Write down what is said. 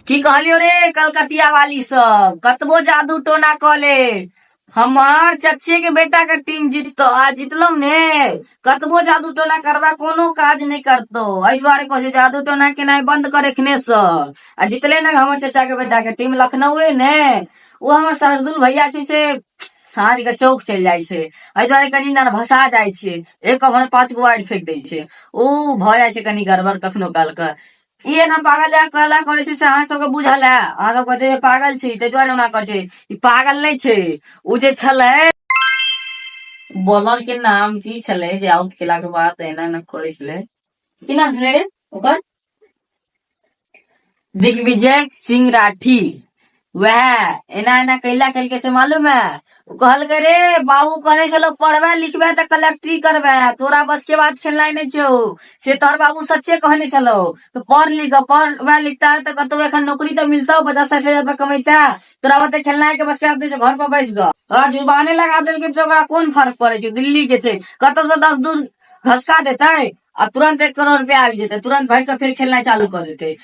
की कहलियो रे कलकतिया वाली सब, कतबो जादू टोना कऽ ले, हमर चच्चे के बेटा के टीम जीततो। आ जीतलो ने, कतबो जादू टोना करबा कोनो काज नहि करतो। एहि दुआरे कहै छै जादू टोना केनाइ बंद कर एखने से। आ जीतले ने हमर चचा के बेटा के टीम लखनऊए ने। ओ हमर शार्दुल भैया छै से साँझ के चौक चलि जाइ छै, एहि दुआरे कनि नर्भसा जाइ छै। एक ओवर में 5 गो वाइड फेंक दै छै, ओ भऽ जाइ छै कनि गड़बड़ कखनो काल के। ई एना पागल जाय कहला करै छै से अहाँ सबके बुझल है। अहाँ सब कहते जे पागल छी, ताहि दुआरे ओना करै छै। ई पागल नहि छै। ओ जे छलै बॉलर के नाम की छलै जे आउट केला के बाद एना एना करै छलै, की नाम छलै रे ओकर? दिग्विजय सिंह राठी। वएह एना एना कैला केलकै से मालूम है? ओ कहलकै, रे बाबू कहने छलो पढ़बै लिखबै तऽ कलेक्टरी करबै, तोरा बस के बात खेलनाइ नहि छौ। से तोहर बाबू सच्चे कहने छलो, तऽ पढ़ लिख, पढ़बै लिखता तऽ कतौ एखन नौकरी तऽ मिलतौ, 50-60 हजार रुपया कमैता। तोरा बते खेलनाइ के बस के बात नहि छौ, घर पर बैस गऽ। ओकरा जुर्माने लगा देलकै तऽ ओकरा कोन फर्क पड़ै छै? दिल्ली के छै, कतौ से 10 दूर घसका देतै आ तुरंत 1 करोड़ रुपया आबि जेतै, तुरंत भरि कऽ फेर खेलनाइ चालू कऽ देतै।